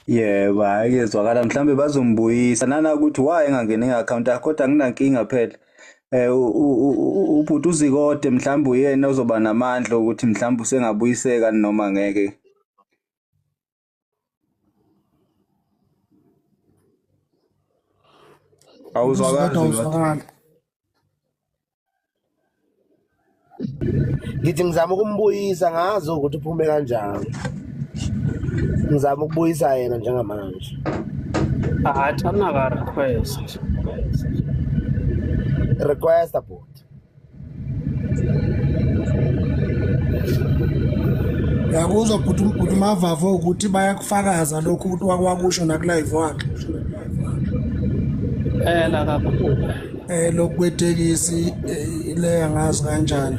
Yebo, hhayi kuyezwakala mhlawumbe bazombuyisa nanakuthi why engangeni nge-akhawunti yakho kodwa anginankinga phela. Ubhuti uZikode mhlawumbe uyena ozoba namandla ukuthi mhlawumbe usengabuyiseka noma ngeke. Awuzwakali Zikode Zikode. awuzwakali. Ngithi ngizama ukumbuyisa ngazi ukuthi uphume kanjani. Ngizama ukubuyisa yena njengamanje. Athi anaka request. Request bhuti. Uyakuzwa bhuti bhuti Mavavo ukuthi bayakufakaza lokhu ukuthi wakwakusho nakulive wakhe. Phela kakhulu. Lokhu kwetekisi le angazi kanjani.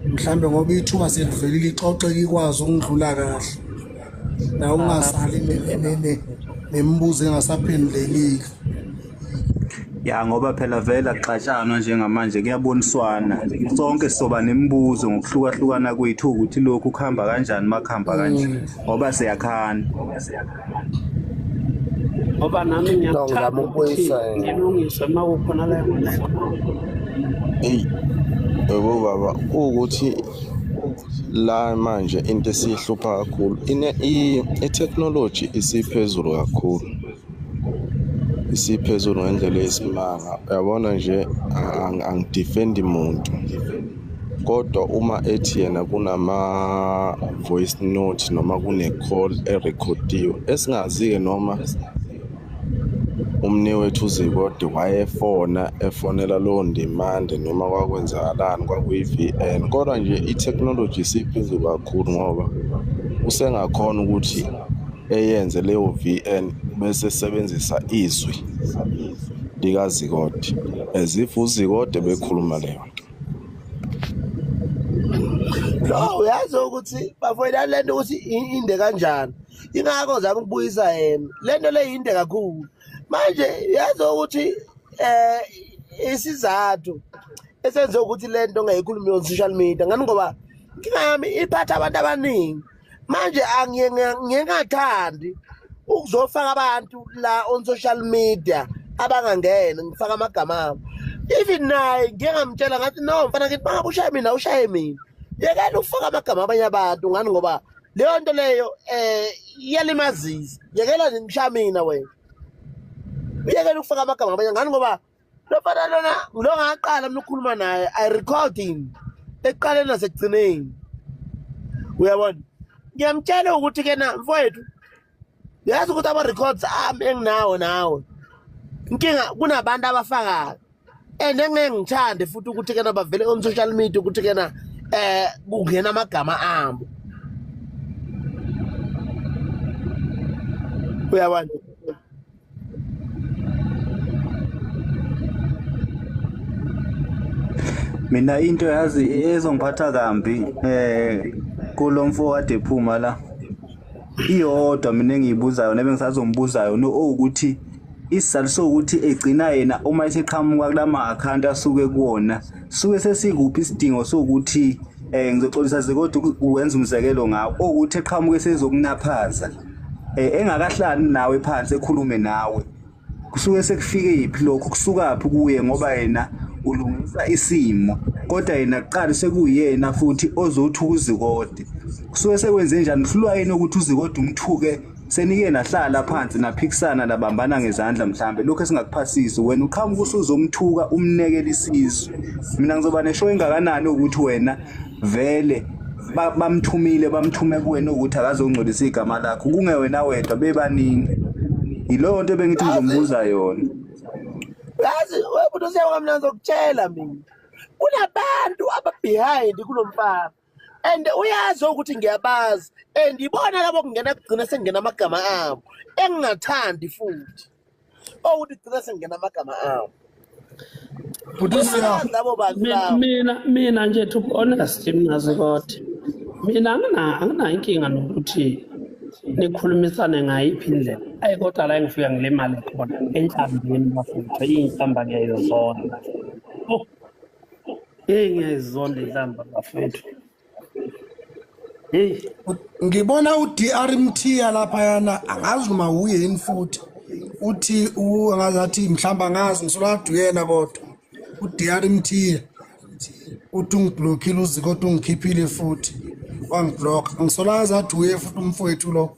Mhlambe ngoba ithuba selivelile ixoxeke ikwazi ukundlula kahle. Na ungasali nemibuzo engasaphendulekile. Ya ngoba phela vele akuxatshanwa njengamanje kuyaboniswana. Sonke sizoba nemibuzo ngokuhlukahlukana kwethu ukuthi lokhu kuhamba kanjani makuhamba kanje ngoba siyakhana. Ngoba nami No, ngiyakuthanda ngizama ukuthi ukubuyisa yena. ngilungise uma kukhona la engonela. Eyi, yebo baba, kuwukuthi la manje into esihlupha kakhulu i-technology isiphezulu kakhulu. Isiphezulu ngendlela eyisimanga. Uyabona nje angidefendi muntu. Kodwa uma ethi yena kunama voice note noma kune call erekhodiwe esingazi-ke noma umnewethu uZikode wayefona efonela lowo Ndimande noma kwakwenzakalani kwakuyi-V_N. Kodwa nje i-technology isiphezulu kakhulu ngoba usengakhona ukuthi eyenze leyo V_N bese esebenzisa izwi likaZikode as if uZikode bekhuluma leyo nto. No, uyazi ukuthi bafowethu le nto ukuthi inde kanjani. Ingakho ngizama ukubuyisa yena. Le nto le inde kakhulu. Manje uyazi ukuthi isizathu esenze ukuthi le nto ngayikhulumi on social media ngani ngoba inkinga yami iphatha abantu abaningi. Manje angiye ngingathandi ukuzofaka abantu la on social media abangangena ngifaka amagama abo. Even naye ngike ngamtshela ngathi no mfana ngithi bangabe ushaye mina ushaye mina. Yekela ukufaka amagama abanye abantu ngani ngoba leyo nto leyo iyalimazisa. Yekela nje ngishaya mina wena. Uyekela ukufaka amagama abanye ngani ngoba lo mfana lona lo ngaqala mina ukukhuluma naye I record him ekuqaleni nasekugcineni. Uyabona? Ngiyamtshela ukuthi ke na mfowethu uyazi ukuthi ama records ami enginawo nawe. Inkinga kunabantu abafakayo. And engeke ngithande futhi ukuthi kena bavele on social media ukuthi kena kungena amagama abo. Uyabona? Mina into yazi ezongiphatha kambi kulomfo kade ephuma la. Iyodwa mina engiyibuzayo nebe ngisazombuzayo no ukuthi isizathu sokuthi egcina yena uma eseqhamuka kulama account asuke kuwona suke sesikuphi isidingo sokuthi ngizoxolisa Zikode ukwenza umzekelo ngawo ukuthi eqhamuke sezokunaphaza engakahlali nawe phansi ekhulume nawe kusuke sekufike yiphi lokho kusukaphi kuye ngoba yena ulungisa isimo kodwa yena kuqala sekuyena futhi ozothuka uZikode kusuke sekwenze njani hlulwa yena ukuthi uZikode umthuke senike nahlala phansi naphikisana nabambana ngezandla mhlambe lokho esingakuphasisi wena uqhamuka usuzomthuka umnekele isizwe. Mina ngizoba neshow engakanani ukuthi wena vele bamthumile bamthume kuwena ukuthi akazongcolisa igama lakho kungewena wedwa bebaningi. Yileyo nto ebengithi ngizombuza yona. Yazi wena usiyabonga mina ngizokutshela mina. Kunabantu aba behind kulomfana. And uyazi ukuthi ngiyabazi and ibona labo kungena kugcina sengena amagama abo engingathandi futhi. Ukuthi kugcina sengena amagama abo. Bhuti Uyabazi labo bantu labo. Mina nje to be honest mina Zikode. Mina angina inkinga nokuthi nikhulumisane ngayiphi indlela. Ayi kodwa la engifika ngilimale khona enhlambeni bafowethu inhlamba ngiyayizonda. Oh. Hey ngiyayizonda inhlamba bafowethu. Hey, Ngibona uDR Mthiya lapha yana, angazi noma uyeni futhi. Uthi angazathi mhlamba angazi ngisolade uyena kodwa. uDR Mthiya uthi ungiblockile uZiko, uthi ungikhiphile futhi wangiblock. Ngisolazi athi uye futhi umfowethu lo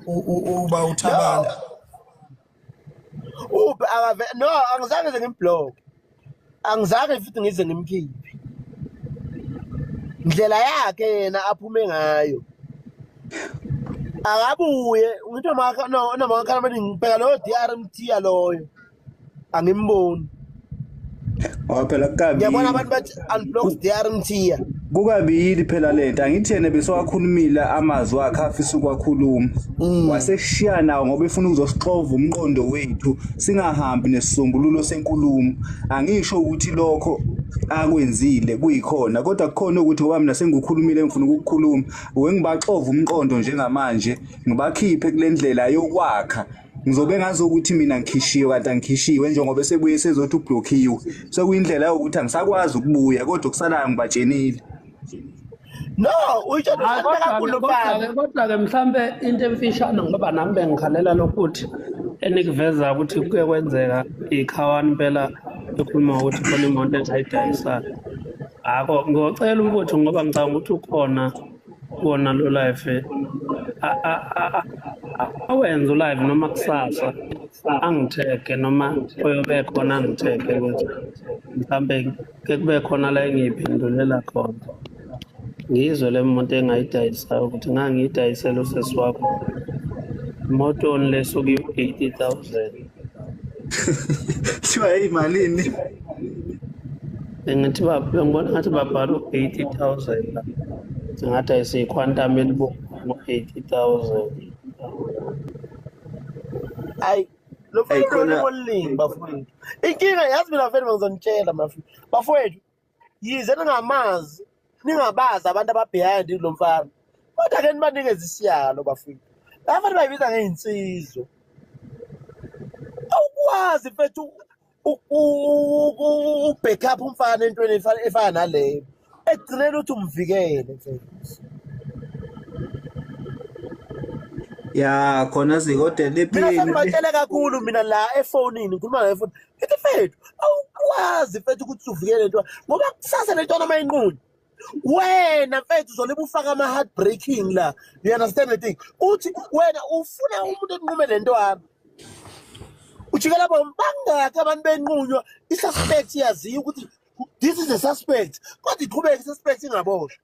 uba uthabana. Uphi akave no, angizange ngize ngimblock. Angizange futhi ngize ngimkhiphe. Indlela yakhe yena aphume ngayo. Akabuye ngithi maka no noma ngakhala ngibheka lo DR Mthiya loyo. Angimboni. Ngoba phela Ngiyabona kukabili abantu bathi unblock DR Mthiya. Kukabili phela lento, angithi yena besewakhulumile amazwi akhe afisa ukwakhuluma, waseshiya nawo ngoba efuna ukuzosixova umqondo wethu singahambi nesisombululo senkulumo. Angisho ukuthi lokho akwenzile kuyikhona, kodwa kukhona ukuthi ngoba mina sengikukhulumile engifuna ukukukhuluma, wengibaxova umqondo njengamanje ngibakhiphe kule ndlela yokwakha. Ngizobe ngazi ukuthi mina ngikhishiwe kanti angikhishiwe, njengoba sebuye sezothi ublockiwe, sekuyindlela yokuthi angisakwazi ukubuya, kodwa okusalayo ngibatshenile. No, uyitshela hayi uhloniphe kakhulu kodwa-ke mfana. kodwa-ke mhlambe into emfishane, ngoba nami bengikhalela lokuthi enikuveza ukuthi kuke kwenzeka ikhawana impela ekhuluma ngokuthi khona imoto engayidayisayo. Akho ngiyocela umfowethu ngoba ngicabanga ukuthi ukhona kuwona lo live, awenze ulive noma kusasa angithege, noma oyobe khona angithege ukuthi mhlambe ke kube khona la engiyiphendulela khona. Ngizwe le moto engayidayisayo ukuthi ngangiyidayisela usesi wakho. Imotoni lesuke i-80,000. Kuthiwa imalini? Bengithi bengibona ngathi babhala u-80,000 la. Singadayisa iQuantum elibomvu ngo-80,000. Hayi, lo Hey, mfana khona lo oluningi bafowethu. Inkinga yazi mina mfethu ngizonitshela mafowethu. Bafowethu, yize ningamazi, ningabazi abantu ababehind lo mfana. Kodwa ke nibanikeze isiyalo bafowethu. Laba bayibiza ngey'nsizwa. Awukwazi mfethu ubback up umfana entweni efana naleyo. Ekugcineni uthi umvikele mfethu. Ya khona zikodwa Mina lepini sengibatshele kakhulu mina la efonini ngikhuluma naye efoni. Ngithi mfethu awukwazi mfethu ukuthi uvikele lento ngoba kusasa le ntwana mayinqunywa. Wena mfethu uzolibe ufaka ama heartbreaking la. You understand the thing? Uthi wena ufuna umuntu enqume le ntwana. Ujike lapho bangaki abantu benqunywa, i-suspect iyaziwa ukuthi this is a suspect. Kodwa iqhubeke i-suspect ingaboshwa.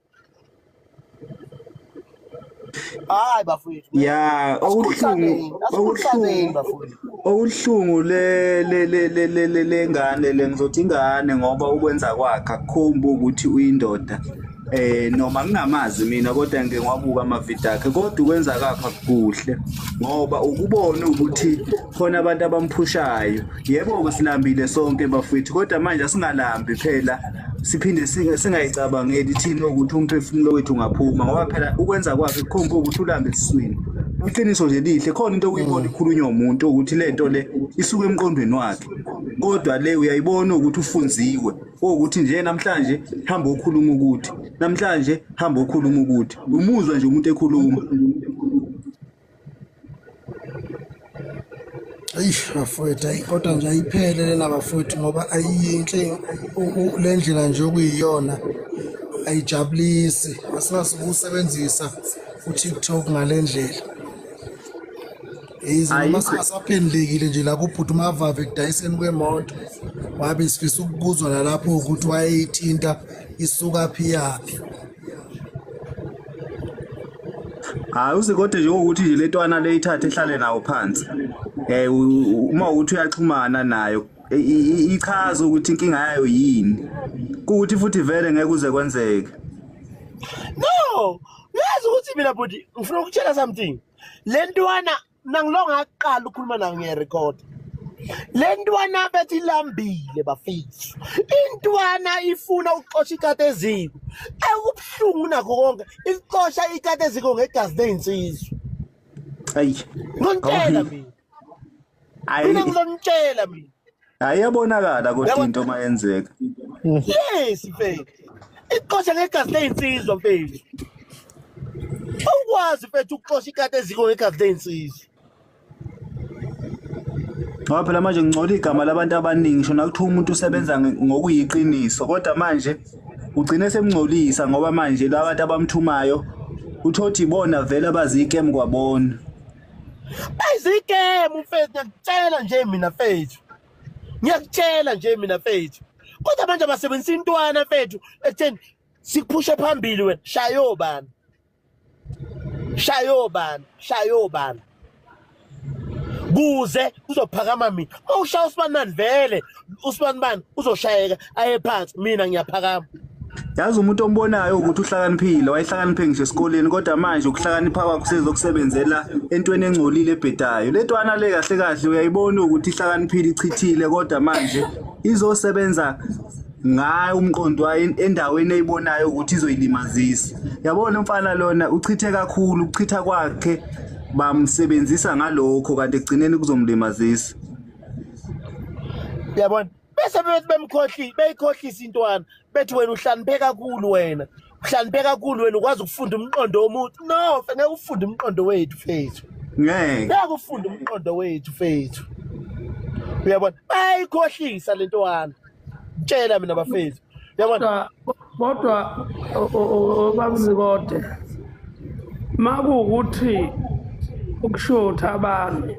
Hayi bafowethu. Ya, okuhlungu Asikhulusaneni, asikhulusaneni okuhlungu bafowethu. okuhlungu le le le le le le lengane le, ngizothi ingane ngoba ukwenza kwakhe akukhombi ukuthi uyindoda. Noma ngingamazi mina, kodwa ngike ngiwabuka amavidiyo akhe, kodwa ukwenza kwakhe akukuhle ngoba ukubona ukuthi khona abantu abamphushayo. Yebo-ke silambile sonke bafowethu, kodwa manje asingalambi phela, siphinde singayicabangeli thina ukuthi umphefumulo wethu ungaphuma, ngoba phela ukwenza kwakhe kukhomba ukuthi ulambe esiswini. Iqiniso nje lihle, khona into okuyibona ikhulunywa umuntu ukuthi lento le isuke emqondweni wakhe, kodwa le uyayibona ukuthi ufunziwe ukuthi nje namhlanje hamba ukhuluma ukuthi namhlanje hamba ukhuluma ukuthi umuzwa nje umuntu ekhuluma. Eish bafowethu, ayi kodwa nje ayiphele lena bafowethu, ngoba ayiyinhle le ndlela nje okuyiyona ayijabulisi. Asingasukusebenzisa uTikTok ngale ndlela. Yize noma Ayikho singasaphendulekile nje la kubhuti uMavava ekudayiseni kwemoto, wabe sifisa ukubuzwa nalapho ukuthi wayeyithinta isuka phi yaphi. Hayi uzikodwa nje ukuthi nje lentwana le ithathe ihlale nawo phansi. Uma ukuthi uyaxhumana nayo ichaza ukuthi inkinga yayo yini. Kuthi futhi vele ngeke kuze kwenzeke. No, uyazi ukuthi mina bhuti ngifuna ukutshela something. Le ntwana nangilo ngaqala ukukhuluma nayo ngiyarecord. Le ntwana bethi ilambile bafethu. Intwana ifuna ukuxosha ikati eziko. Ekubuhlungu nakho konke, ixosha ikati eziko ngegazi lezinsizwa. Ayi. Ngizonitshela mina. Ayi. Mina ngizonitshela mina. Ayabonakala kodwa Yabo- into mayenzeka. Yes mfethu. Ixosha ngegazi lezinsizwa mfethu. Awukwazi mfethu ukuxosha ikati eziko ngegazi lezinsizwa. Ngoba phela manje ngingcola igama labantu abaningi, ngisho nakuthiwa umuntu usebenza ngokuyiqiniso, kodwa manje ugcine semngcolisa ngoba manje la bantu abamthumayo uthothi ibona vele abazikem kwabona. Bayizikemu mfethu, ngiyakutshela nje mina mfethu. Ngiyakutshela nje mina mfethu. Kodwa manje basebenzisa intwana mfethu ekutheni sikuphushe phambili wena, shayo bani. Shayo bani, shayo bani. Kuze kuzophakama mina. Mawushaya usibanibani vele, usibanibani uzoshayeka aye phansi, mina ngiyaphakama. Yazi umuntu ombonayo ukuthi uhlakaniphile, wayehlakaniphe ngisho esikoleni, kodwa manje ukuhlakanipha kwakhe sezokusebenzela entweni engcolile ebhedayo. Le ntwana le kahle kahle uyayibona ukuthi ihlakaniphile, ichithile, kodwa manje izosebenza ngayo umqondo wayo endaweni eyibonayo ukuthi izoyilimazisa. Yabona umfana lona uchithe kakhulu, ukuchitha kwakhe bamsebenzisa ngalokho, kanti ekugcineni kuzomlimazisa. Uyabona? Bese bethi bemkhohli, beyikhohlisa intwana, bethi wena uhlakaniphe kakhulu wena. Uhlakaniphe kakhulu wena, ukwazi ukufunda umqondo womuntu. No, ngeke ufunde umqondo wethu mfethu. Ngeke. Ngeke ufunde umqondo wethu mfethu. Uyabona? Bayikhohlisa le ntwana. Tshela mina bafethu. Uyabona? Kodwa babuzikode makuwukuthi ukushutha abantu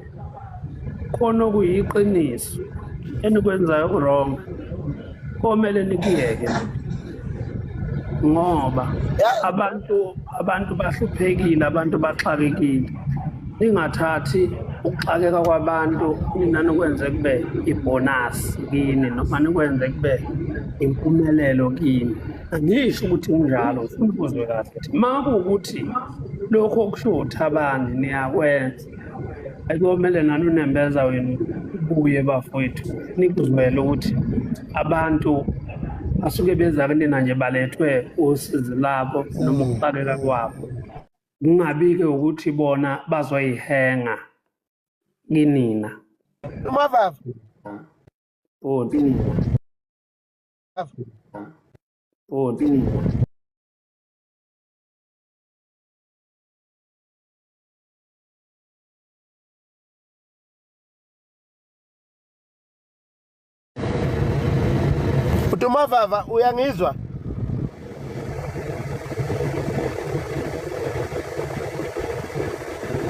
khona okuyiqiniso enikwenzayo wrong, komele nikuyeke, ngoba abantu bahluphekile, abantu baxakekile. Ningathathi ukuxakeka kwabantu nina nikwenze kube ibonus kini noma nikwenze kube impumelelo kini. Angisho ukuthi kunjalo, ngifuna ukuzwe kahle ukuthi makuwukuthi lokho okushutha abantu niyakwenza, ayikomele nani unembeza wenu ubuye bafowethu, nikuzwele ukuthi abantu basuke beza kunina nje balethwe usizi labo noma ukuxakeka kwabo. Kungabi-ke ukuthi bona bazoyihenga kinina. Umavava. Bhuti. Bhuti. Umavava uyangizwa?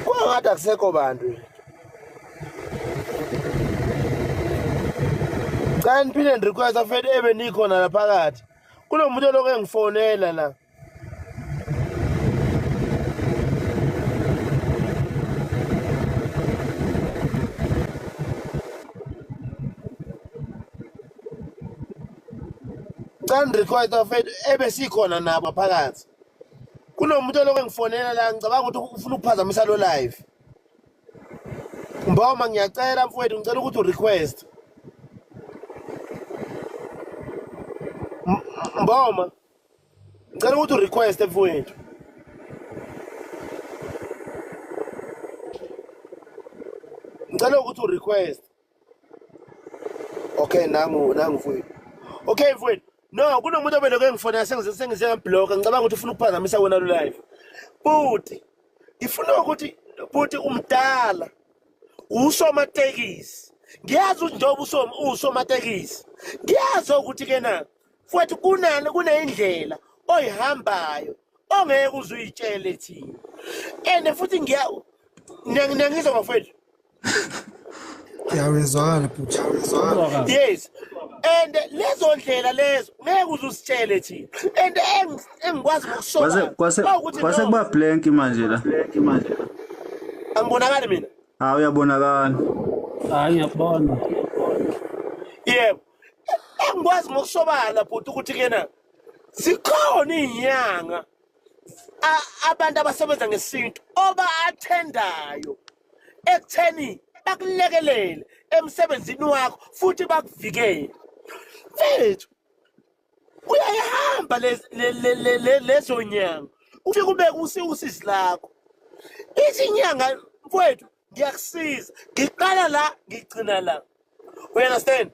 Kwangathi akusekho bantu. Cha niphinde request afethu ebe nikhona la phakathi. Kunomuntu olokhu engifonela la. Cha request afethu ebe sikhona nabo phakathi. Kunomuntu olokhu engifonela la, ngicabanga ukuthi ufuna ukuphazamisa lo live. Mboma ngiyacela mfowethu, ngicela ukuthi urequest. Mboma ngicela ukuthi urequest mfowethu. Ngicela ukuthi urequest. Okay, nangu mfowethu. Okay mfowethu. No, kunomuntu obelokhu engifonela sengize ngamblock, ngicabanga ukuthi ufuna ukuphazamisa wena lo live. Buti, ngifuna ukuthi buti umdala usomatekisi. Ngiyazi ukuthi njengoba usomatekisi, ngiyazi ukuthi ke na futhi kunani kunendlela oyihambayo ongeke uze uyitshele thina. And futhi ngiyangizwa bafowethu. Ngiyawezwakala bhuti. Yes. And lezo ndlela lezo ngeke uze usitshele thina. And engikwazi ngokusola kwase kuba blank manje la. Angibonakali mina. Ah, uyabonakala. Hayi ngiyakubona. Yebo. Engikwazi ngokusobala bhuti ukuthi kena sikhona inyanga abantu abasebenza ngesintu oba athendayo ekutheni bakulekelele emsebenzini wakho futhi bakuvikele. Mfethu uyayihamba lezo nyanga ufike ubeke usizi lakho. Ithi inyanga mfowethu ngiyakusiza, ngiqala la ngigcina la. You understand?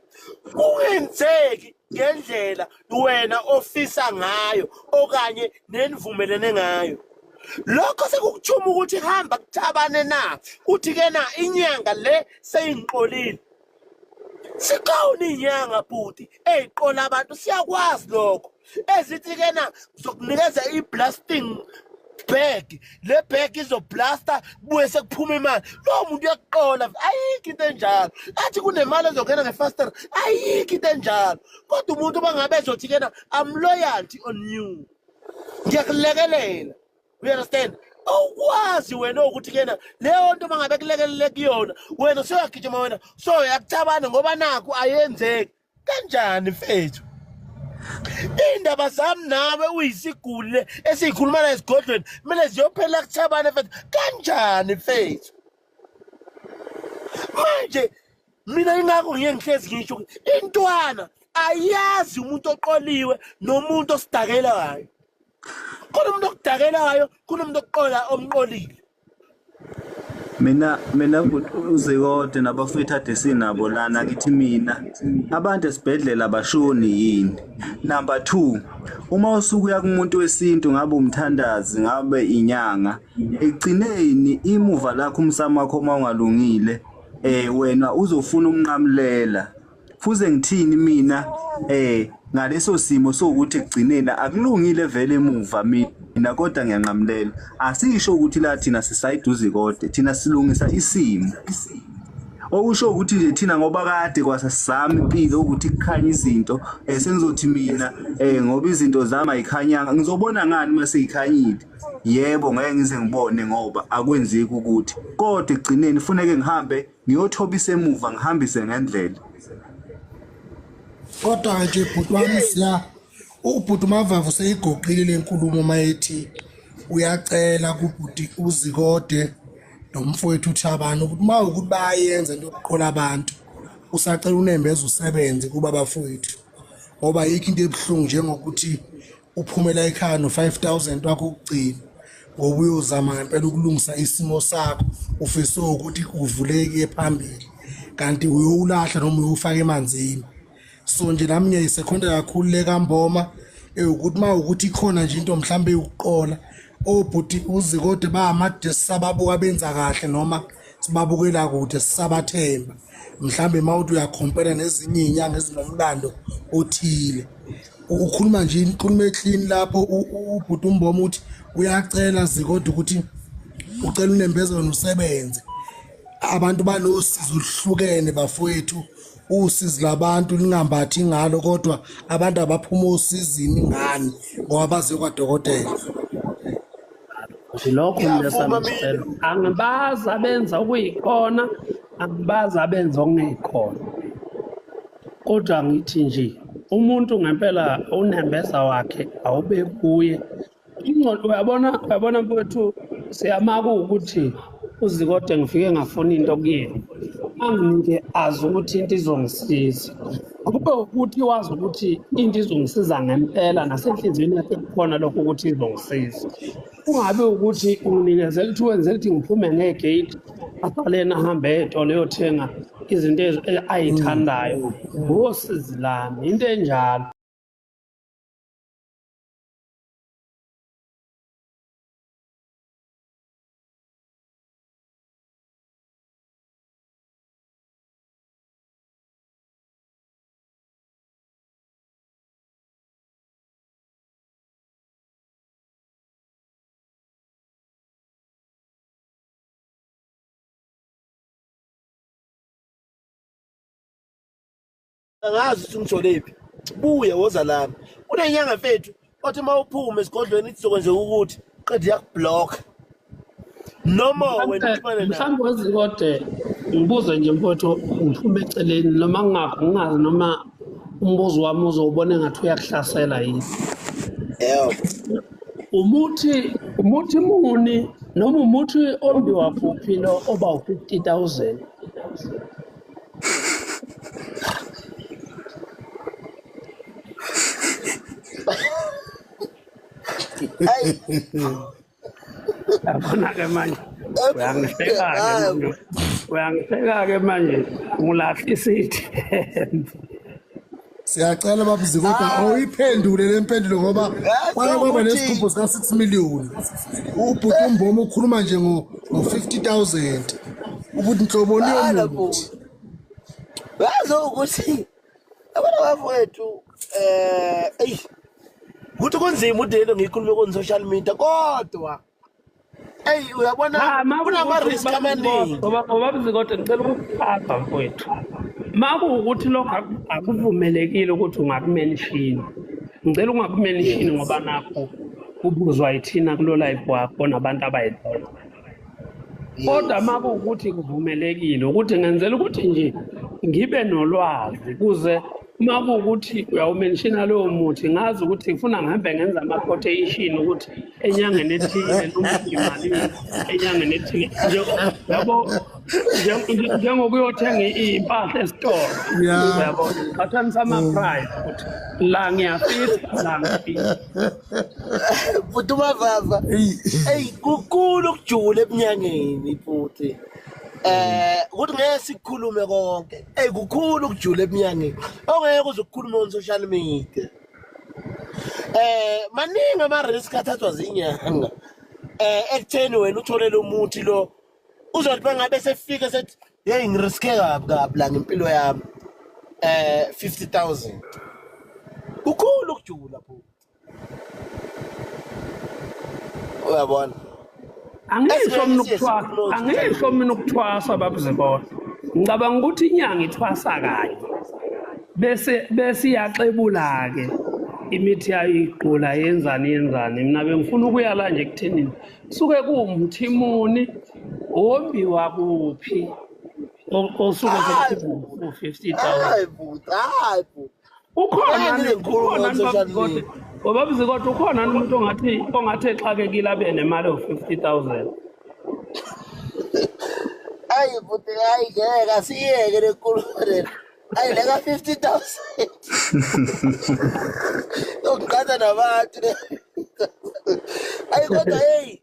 Kungenzeki ngendlela wena ofisa ngayo okanye nenivumelene ngayo. Lokho sekukuthuma ukuthi hamba kuthabane na uthi ke na inyanga le seyingiqolile. Sikhona inyanga bhuti eyiqola abantu, siyakwazi lokho. Ezithi ke na ngizokunikeza i-blasting bag, le bag izoblasta kubuye sekuphuma imali. Lowo muntu uyakuqola, ayikho into enjalo. Athi kunemali ezongena ngefaster, ayikho into enjalo. Kodwa umuntu bangabe ezothi ke na I'm loyalty on you, ngiyakulekelela. You understand? Awukwazi wena ukuthi kena leyo nto mangabe kulekelele kuyona wena soyagijima wena soyakuthabana ngoba nakho ayenzeki. Kanjani mfethu? Indaba zami nawe uyisiguli esiyikhuluma la esigodlweni kumele ziyophela kuthabane mfethu. Kanjani mfethu? Manje mina ingakho ngiye ngihlezi ngisho ukuthi intwana ayazi umuntu oqoliwe nomuntu osidakelayo. Khona umuntu okudakelayo, khona umuntu okuqola omqolile. Mina uZikode nabafowethu ade sinabo lana, ngithi mina abantu esibhedlela bashoni yini? Number 2, uma usuke uya kumuntu wesintu, ngabe umthandazi, ngabe inyanga, ekugcineni imuva lakho umsamo wakho uma ungalungile, wena uzofuna umnqamulela. Fuze ngithini mina ngaleso simo sokuthi ekugcineni akulungile vele emuva mina kodwa ngiyanqamulela. Asisho ukuthi la thina sisayiduze kodwa thina silungisa isimo. Okusho ukuthi nje thina ngoba kade kwasasizama impilo ukuthi kukhanye izinto, sengizothi mina ngoba izinto zami ayikhanyanga, ngizobona ngani mase ikhanyile? Yebo, ngeke ngize ngibone ngoba akwenzeki ukuthi, kodwa ekugcineni kufuneke ngihambe ngiyothobisa emuva, ngihambise ngendlela. Kodwa nje bhuti wami siya ubhuti Mavavu seyigoqile lenkulumo mayethi uyacela kubhuti uZikode nomfowethu uThabani ukuthi uma ukuthi bayenza into yokuqola abantu, usacela unembeza usebenze kuba bafowethu, ngoba ayikho into ebuhlungu njengokuthi uphumela ekhaya no-5000 wakho ukugcina ngoba uyozama ngempela ukulungisa isimo sakho, ufise ukuthi kuvuleke phambili kanti uyowulahla noma uyowufaka emanzini. So nje nami ngiyayisekhonta kakhulu le kaMboma ukuthi uma ukuthi ikhona nje into mhlambe yokuqola obhuti uZikode bahamade sisababuka benza kahle noma sibabukela kude sisabathemba, mhlambe uma uthi uyakhompela nezinye iy'nyanga ezinomlando othile. Ukhuluma nje inkulumo eclean lapho ubhuti uMboma uthi uyacela Zikode ukuthi ucela unembeza wena usebenze. Abantu banosizo oluhlukene bafowethu, usizi labantu lingambathi ngalo, kodwa abantu abaphuma osizini ngani ngoba baze kwadokotela. Lokho mina Ngiyavuma mina. sami angibazi abenza okuyikhona, angibazi abenza okungekhona, kodwa ngithi nje umuntu ngempela unembeza wakhe awube kuye. Ingqondo uyabona mfowethu, siyamaka ukuthi uZikode ngifike ngafuna into kuyena, anginike azi ukuthi into izongisiza. Kube ukuthi wazi ukuthi into izongisiza ngempela, nasenhliziyweni yakhe kukhona lokho ukuthi izongisiza. Kungabi ukuthi unginikezela ukuthi wenzela ukuthi ngiphume ngegate, asalena ahambe ey'tolo eyothenga izinto ayithandayo. Ngosizi lami, into enjalo. Angazi ukuthi ngitholephi. Buya woza lami. Kunenyanga mfethu othi uma uphuma esigodlweni ithi sokwenzeka ukuthi qede yakublock. Noma wena uxhumane naye. Mhlawumbe weZikode ngibuze nje mfowethu, ngiphume eceleni noma ngingakho ngingazi noma umbuzo wami uzowubona engathi uyakuhlasela yini. Yebo. Umuthi muni noma umuthi ombiwa kuphi lo oba u-50,000? Hayi. Yabona-ke manje, uyangihleka-ke manje. Uyangihleka-ke manje, ngilahla isithembu. Siyacela baba Zikode Ah. awuyiphendule le mpendulo ngoba Yazi kwake kwaba ukuthi- nesigubhu sika 6 million. Ubhuti uMboma ukhuluma nje ngo 50,000. Ukuthi nhlobo Hala yomuthi. bhuti. Yazi ukuthi abantu bafowethu eyi ukuthi kunzima udelo ngiyikhulume ku social media kodwa eyi uyabona Cha, ma kunama kuwukuthi risk amaningi. Ngoba Zikode ngicela ukukuchaza mfowethu. Ma kuwukuthi lokho akuvumelekile ukuthi ungakumenshini. Ngicela ungakumenshini ngoba nakho kubuzwa yithina kulo live wakho nabantu abayibona. Kodwa ma kuwukuthi kuvumelekile ukuthi ngenzela ukuthi nje ngibe nolwazi kuze uma kuwukuthi uyawumenshina lowo muthi ngazi ukuthi ngifuna ngihambe ngenza ama-quotation ukuthi enyangeni ethile lo muthi malini, enyangeni ethile nje yabo, njengokuyothenga iy'mpahla esitolo. Uyabo, qhathanisa ama-price ukuthi la ngiyafisa, la ngifisa. Bhuti uMavava, eyi kukhulu ukujula ebunyangeni bhuti. Ukuthi ngeke sikhulume konke. Eyi kukhulu ukujula ebunyangeni. Ongeke uze ukukhulume on social media. Maningi ama risk athathwa zinyanga. Ekutheni wena uthole lo muthi lo uzothi bangabe sefika sethi hey ngiriske kabi kabi la ngempilo yami. 50,000. Kukhulu ukujula bhuti. Uyabona? Angisho mina ukuthwasa, angisho mina ukuthwasa baba Zikode. Ngicabanga ukuthi inyanga ithwasa kanye. Bese iyaxebula ke imithi yayo iqula yenzani yenzani. Mina bengifuna ukuya la nje ekuthenini. Suke kuwumthi muni ombiwa kuphi osuke sekuwu 50,000. Hayi bhuti, hayi bhuti. Ukhona Ngeke ngize ngikhulume ukhona on social baba Zikode. media. Ngoba Zikode ukhona umuntu ongathi exakekile abe nemali ewu-50,000. Hayi bhuti, hayi ngeke asiyeke le nkulumo le. Hayi le ka-50,000. Yokuqhatha nabantu le. Hayi kodwa hey,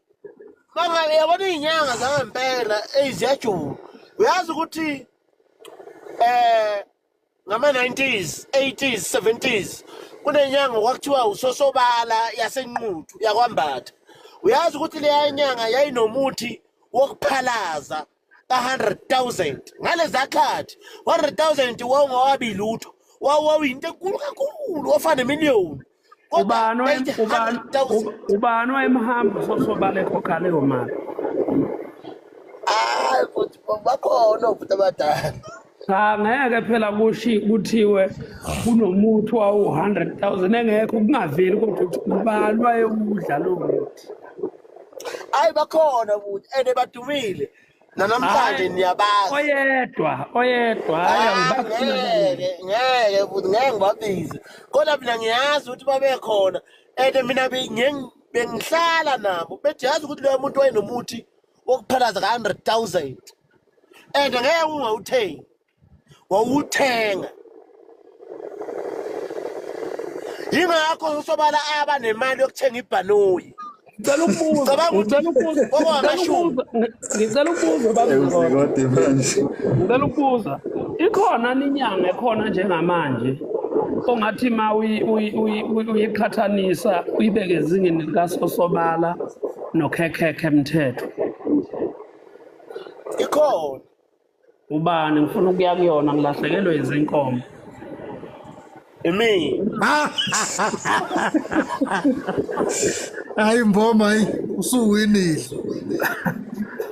mangabe yabona iy'nyanga zangempela eyi ziyajula. Uyazi ukuthi ngama-90s, 80s, 70s kunenyanga kwakuthiwa uSosobala yaseNquthu yakwaMbatha. Uyazi ukuthi leya nyanga yayinomuthi wokuphalaza ka-100,000 ngaleza khathi 100,000 wawungawabi lutho, wawuyinto enkulu kakhulu ofana nemiliyoni. Kodwa Ubani bayithi 100,000. ubani wayemhamba uSosobala ekhokha leyo mali? Hayi futhi bakhona obhuti abadala. Cha, ngeke phela kuthiwe kunomuthi wawu-100,000 engekho kungaveli kodwa ukuthi ubani wayewudla lowo muthi. Hayi bakhona buti and badumile. Nanamhlanje Hhayi, niyabazi. oyedwa, oyedwa, hhayi angibafuni. Ngeke, ngeke futhi ngeke ngibabize. Kodwa mina ngiyazi ukuthi babekhona and mina bengihlala nabo bethi yazi ukuthi loyo muntu wayenomuthi wokuphalaza ka-100,000 and ngeke ungawuthengi, wawuthenga. Yingakho uSobala aba nemali yokuthenga ibhanoyi. Ngicela ukubuza, Ngicabanga ukuthi ngicela ukubuza, kwakungamashumi. ngicela ukubuza baba Zikode. Zikode manje. Ngicela ukubuza, ikhona inyanga ekhona njengamanje ongathi ma uyiqhathanisa uyibeke ezingeni likaSosobala noKhekhekhe Mthetho? Ikhona. Ubani? Ngifuna ukuya kuyona ngilahlekelwe izinkomo. Imina. Hayi Mboma, hayi usuwinile.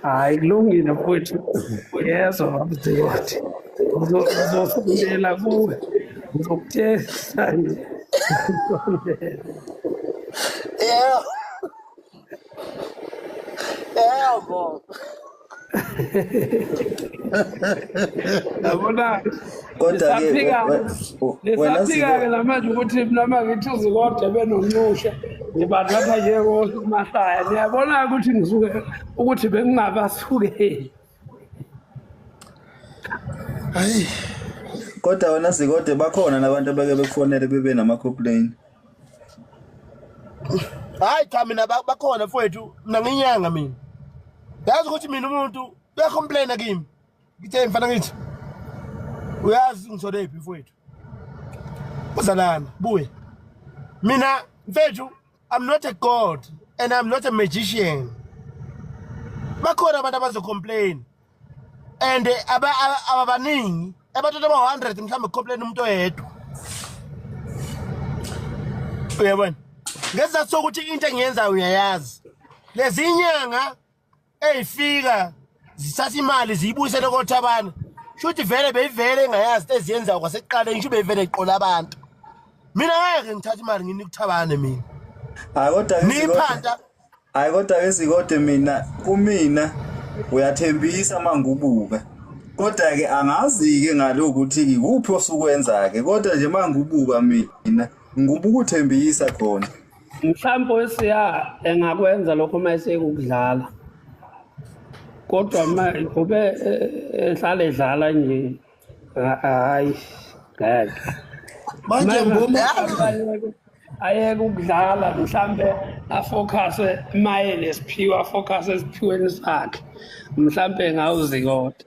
Hayi kulungile mfowethu. Uyezwa baba Zikode. Ngizosondela kuwe. Ngizokutshela nje. Yebo. Yebo. Yabona Kodwa ke lisaphika wena lisaphika ke Ziko namanje ukuthi mina mangithi uZikode benoncushe ngibathatha nje komahlaya. Niyabona ukuthi ngisuke ukuthi bengingabasukeli. Hayi kodwa wena Zikode bakhona nabantu abake bekufonele bebe nama complaint. Hayi cha mina bakhona mfowethu, mina nginyanga mina. Yazi ukuthi mina umuntu uyacomplaina kimi. Ngithe mfana ngithi uyazi ngithole phi mfowethu. Uzalana buya. Mina mfethu, I'm not a god and I'm not a magician. Bakhona abantu abazo-complain and ababaningi, abantu aba-100 mhlawumbe complain umuntu oyedwa, uyabona? Ngesizathu sokuthi into engiyenzayo uyayazi, lezi inyanga ey'fika zithatha imali ziyibuyisele kothabana, shuthi vele beyivele engayazi into eziyenzayo kwasekuqaleni, sho beyivele iqola abantu. Mina ngeke ngithathe imali nginike uthabane mina. Hayi kodwa niyiphanta. Hayi kodwa ke Zikode, mina kumina uyathembisa mangubuka. Kodwa ke angazi ke ngalokuthi ikuphi osukwenza ke, kodwa nje mangubuka mina ngubuka ukuthembisa khona. Mhlawumbe wesiya engakwenza lokho uma esekukudlala, kodwa ma ube ehlala edlala nje, hayi ngeke. Manje mboma Ayeke ukudlala, mhlambe afocuse maye nesiphiwo, afocuse esiphiweni sakhe, mhlambe ngawuZikode.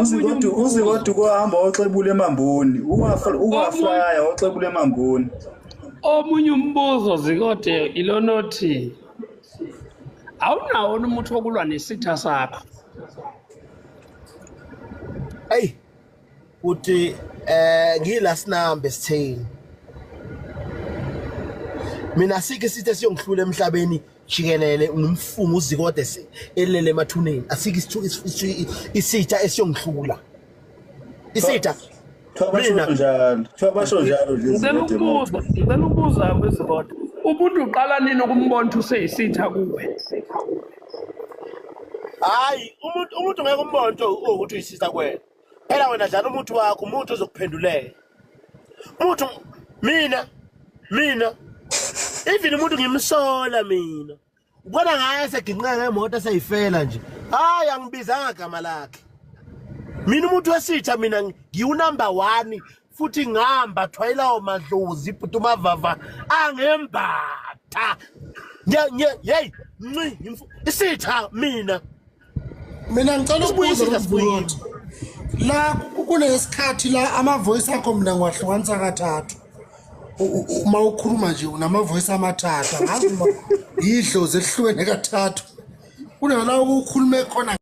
Uzikode, uZikode kuhamba oxebula emamboni, ungaflya oxebula emamboni. Omunye umbuzo Zikode ilonothi, awunawo umuthi wokulwa nesitha sakho? Eyi uthi ngila sinambe sitheni mina, asikho isitha esiyongihlula emhlabeni jikelele. Ngumfungo uZikode elele emathuneni, asikho isitha esiyongihlula, isitha. Kuthiwa basho njalo, kuthiwa basho njalo nje. Ngicela ukubuza, ngicela ukubuza kwiZikode, umuntu uqala nini ukumbona ukuthi useyisitha kuwe? Hayi, umuntu ngeke umbone ukuthi uyisitha kuwena. Phela wena dlala umuthi wakho, umuntu ozokuphendulela umuntu. Mina even umuntu ngimsola mina, ubona ngaye seginqeka ngemoto eseyifela nje. Hayi, angibizanga gama lakhe mina. Umuntu wesitha mina ngiwu-number 1 futhi ngihamba thwayilawo madlozi ibhutumavava angembatha. Yeyi nci isitha mina. Mina ngicela Sibuye ukubuza isitha, sibuye. Mzukoti, la kulesikhathi la ama-voice akho mina ngiwahlukanisa kathathu. Uma ukhuluma nje unama-voice amathathu, angazi noma yidlozi elihlukene kathathu, kunala ukukhulume khona.